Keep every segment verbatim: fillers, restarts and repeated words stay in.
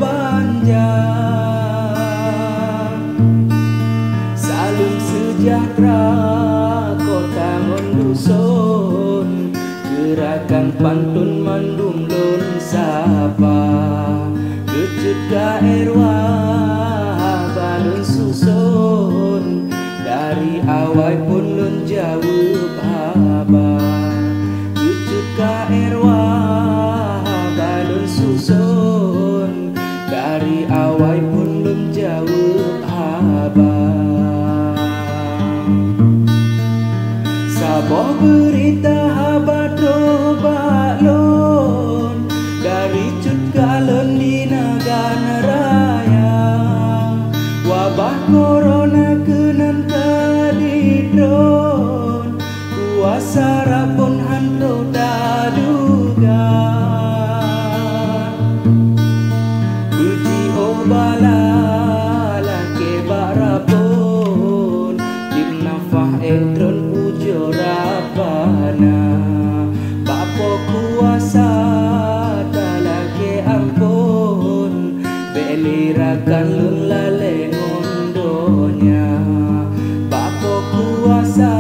banja. Salam sejahtera kota ngon dusun, keu rakan pantôn mandum lôn sapa. Keu Cut K R W haba lôn suson, dari awai phon lôn jaweueb haba. Keu Cut K R W haba lôn suson, dari awai phon lôn jaweueb haba. Saboh beurita haba troh bak lôn, dari Cut Kalon di Nagan Raya. Wabah korona keunan ka jitreun, kuasa Rabbon hana taduga. Beujiôh bala lakée bak Rabbon, tieb nafah ék treun pujoe Rabbana. Bak Po Kuasa talakée amphon, bék lé rakan lôn lalée ngon donya. Bak Po Kuasa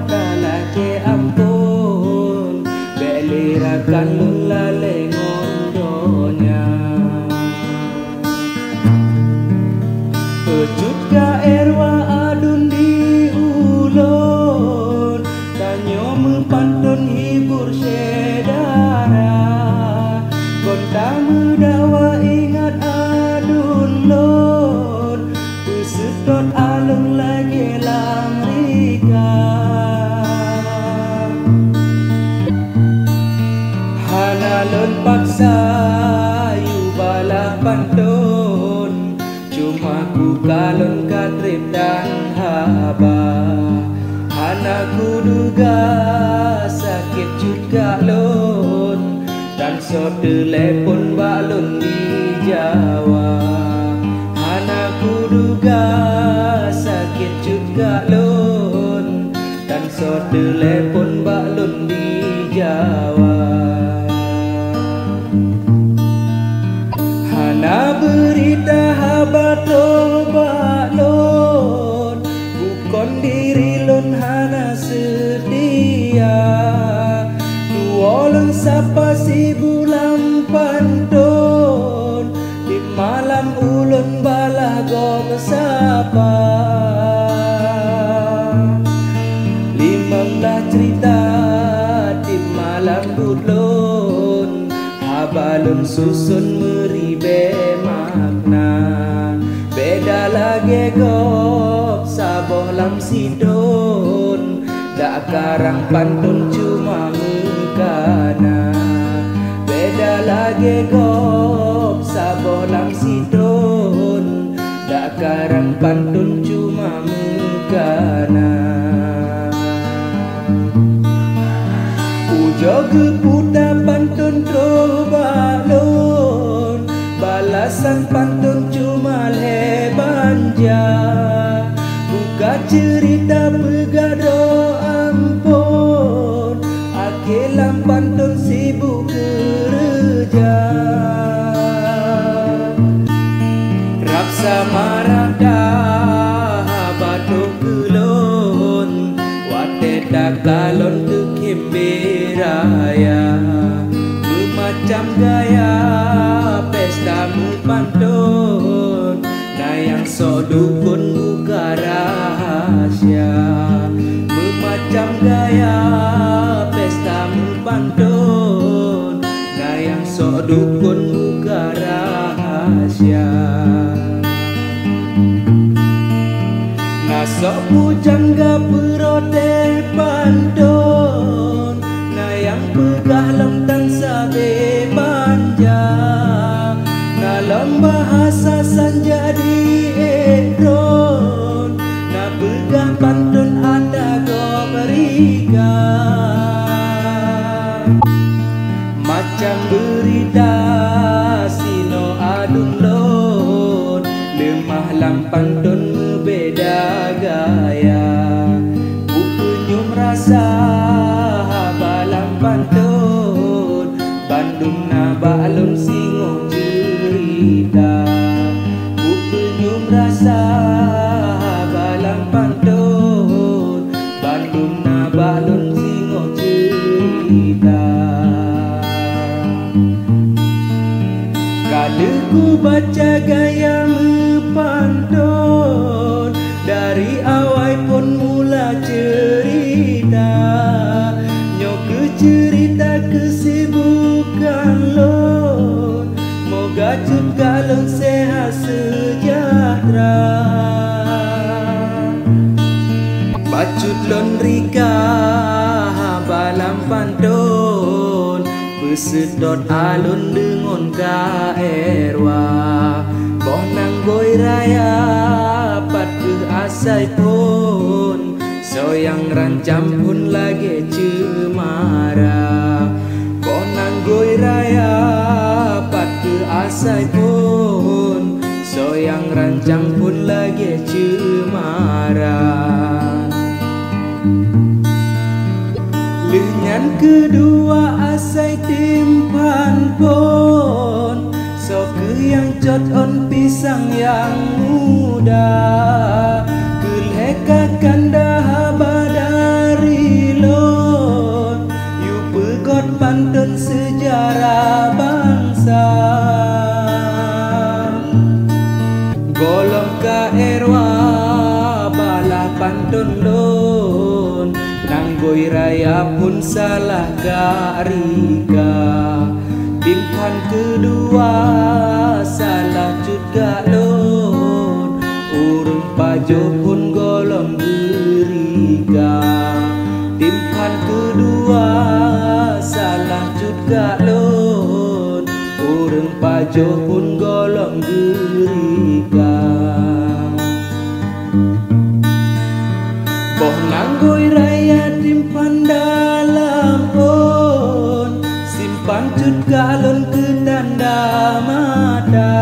talakée amphon, bék lé rakan lôn lalée ngon donya. Cut K R W aduen di ulôn, tanyoe meupanton hibur syedara. Kon tameudakwa ingat aduen lôn, peuseutôt aleueng lagée lam rika. Hana lôn paksa yue bala panton, cuma kukalon ka treb dan haba. Hana kuduga sakét Cut Kalon, tan soe teulepon bak lôn di Jawa. Hana kuduga sakét Cut Kalon, tan soe teulepon bak lôn di Jawa. Hana beurita haba troh bak lôn, bukon diri lôn hana seutia. Tuwoe lôn sapa sibulang panton, tieb malam ulôn balaih gob sapa. Limong blah ceurita tieb malam buet lôn, haba lôn suson meuribée makna. Beda lagée gob saboh lam sidon, dak karang panton cuma meukana. Beda lagée gob saboh lam sidon, dak karang panton cuma meukana. Ujoe geuputa panton troh bak lôn, balasan panton cuma lhée banja. Buka ceurita peugah droe amphon, akhé lam panton sibuk keureuja. Rab sama rata haba troh keu lôn, watée takalon teukhém bée raya. Meumacam gaya pesta meupanton, na nyang sok dukon buka rahsia. Meumacam gaya pesta meupanton, na nyang sok dukon buka rahsia. Na sok bujangga peurote panton, na nyang peugah lom tan sabe banja. Na lom bahasa sanja di ék droen, na peugah panton ata gob riga. Macam beurita sinoe aduen lôn, leumah lam panton meubeda gaya. Bukeunyum rasa haba lam panton, bandum na bak lôn singoh jeuet. cerita, kupeunyum rasa balang pantôn, bandum na bak lôn singoh cerita. Ka lheueh kubaca gaya meupantôn, dari awai phon mula cerita. Nyoe keuh cerita keusibukan lôn, moga cut ka lôn sehat sejahtera. Bacut lôn rika haba lam pantôn, peuseudot alôn deungon Kak Erwa. Boh nanggôi raya pat keuh asai phon, soe nyang rancang phon lagée cemara. Boh nanggôi raya pat keuh asai phon, soe nyang rancang phon lagée cemara. Lheueh nyan keudua asai timphan phon, soe keuh nyang cot ôn pisang nyang muda. Keu lhée ka kanda haba dari lôn, yue peugot pantôn seujarah bansa. Gohlom Kak Erwa balah pantôn lôn, nanggôi raya phon salah Kak rika. Timphan keudua salah cut Kak lôn, ureuëng pajoh phon gohlom geurika. Timphan keudua salah cut Kak lôn, ureuëng pajoh phon gohlom geurika. Boh nanggôi raya timphan dalam ôn, simpan cut Kak lôn keu tanda mata.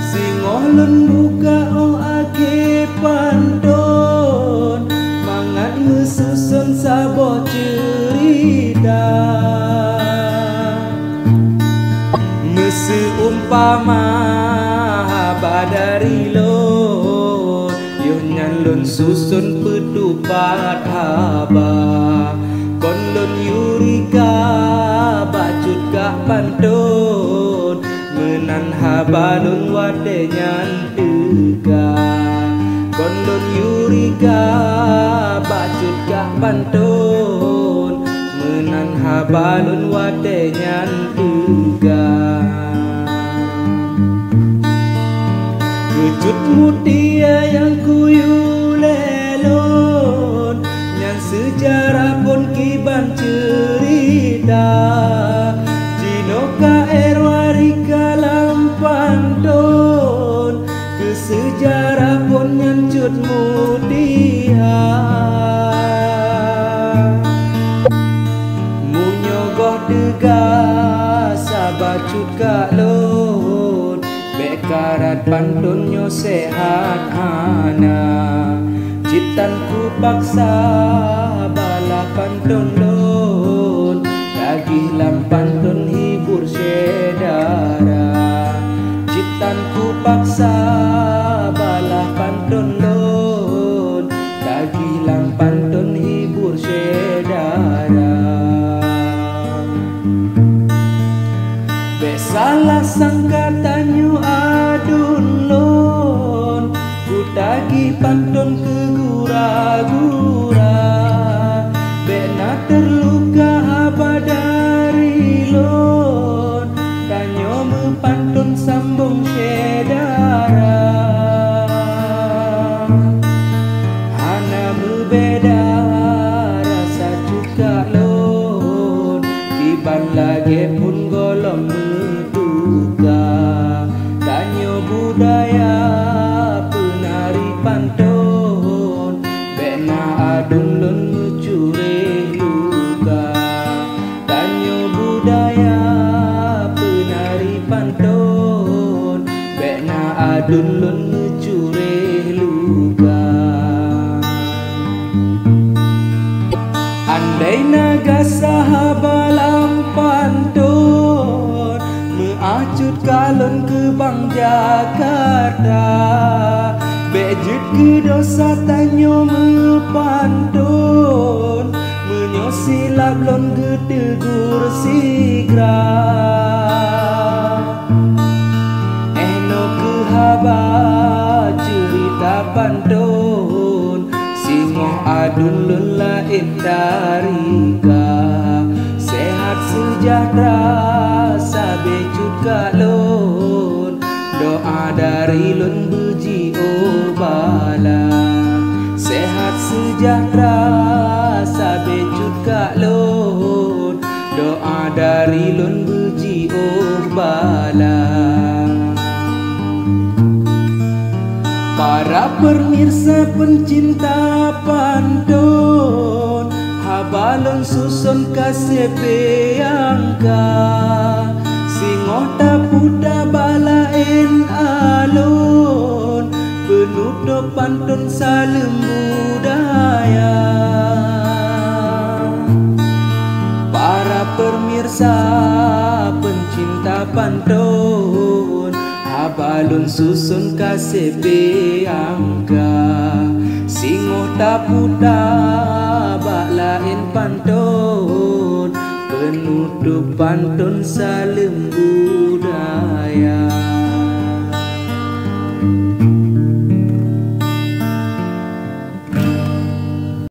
Singoh lôn buka óh akhé pantôn, mangat meususon saboh cerita. Meuseumpama haba dari lôn, yoh nyan lôn suson peutupat haba. Kon lôn yue rika bak cut Kak pantôn, meunan haba lôn watée nyan teuka. Kon lôn yue rika bak cut Kak pantôn, meunan haba lôn watée nyan teuka. Keu cut mutia nyang kuyue lé lôn, nyan seujarah phon kiban cerita. Jinoe Kak Erwa rika lam pantôn, keu seujarah phon nyan cut mutia. Meunyoe goh teuga saba cut Kak lôn, bék karat pantôn nyoe sehat hana. Cit tan kupaksa balah pantôn lôn, tagih lam pantôn hibur syedara. Cit tan kupaksa balah pantôn lôn, tagih lam pantôn hibur syedara. Bék salah sangka tanyoe aduen lôn, kutagih pantôn keu gura-gura. Bék na teuruka haba dari lôn, tanyoe meupantôn sambong syedara. Hana meubeda rasa cut Kak lôn, kiban lagée phon gohlom meutuka. Tanyoe budaya peunari pantôn, bék na aduen lôn meucureh luka. Tanyoe budaya peunari pantôn, bék na aduen lôn meucureh luka. Andai na gasa haba lam pantôn, meuacut ka Lôn keu Bang Jakarta, bék jeuet keu dosa tanyoe meupanton. Meunyoe silap lôn geuteugur sigra, eh, noe keuh haba ceurita panton. Singoh aduen lôn laén tarika, sehat seujahtera sabe cut ka lôn. Doa dari lôn beujiôh bala, sehat seujahtera sabe cut ka lôn. Doa dari lôn beujiôh bala. Para pemirsa pencinta panton, haba lôn suson kaseb angka. Singoh taputa bak laén alon, peunutôp panton saleuem budaya. Para pemirsa pencinta panton, haba lôn suson kaseb angka. Singoh taputa bak laén panton, peunutôp panton saleuem budaya.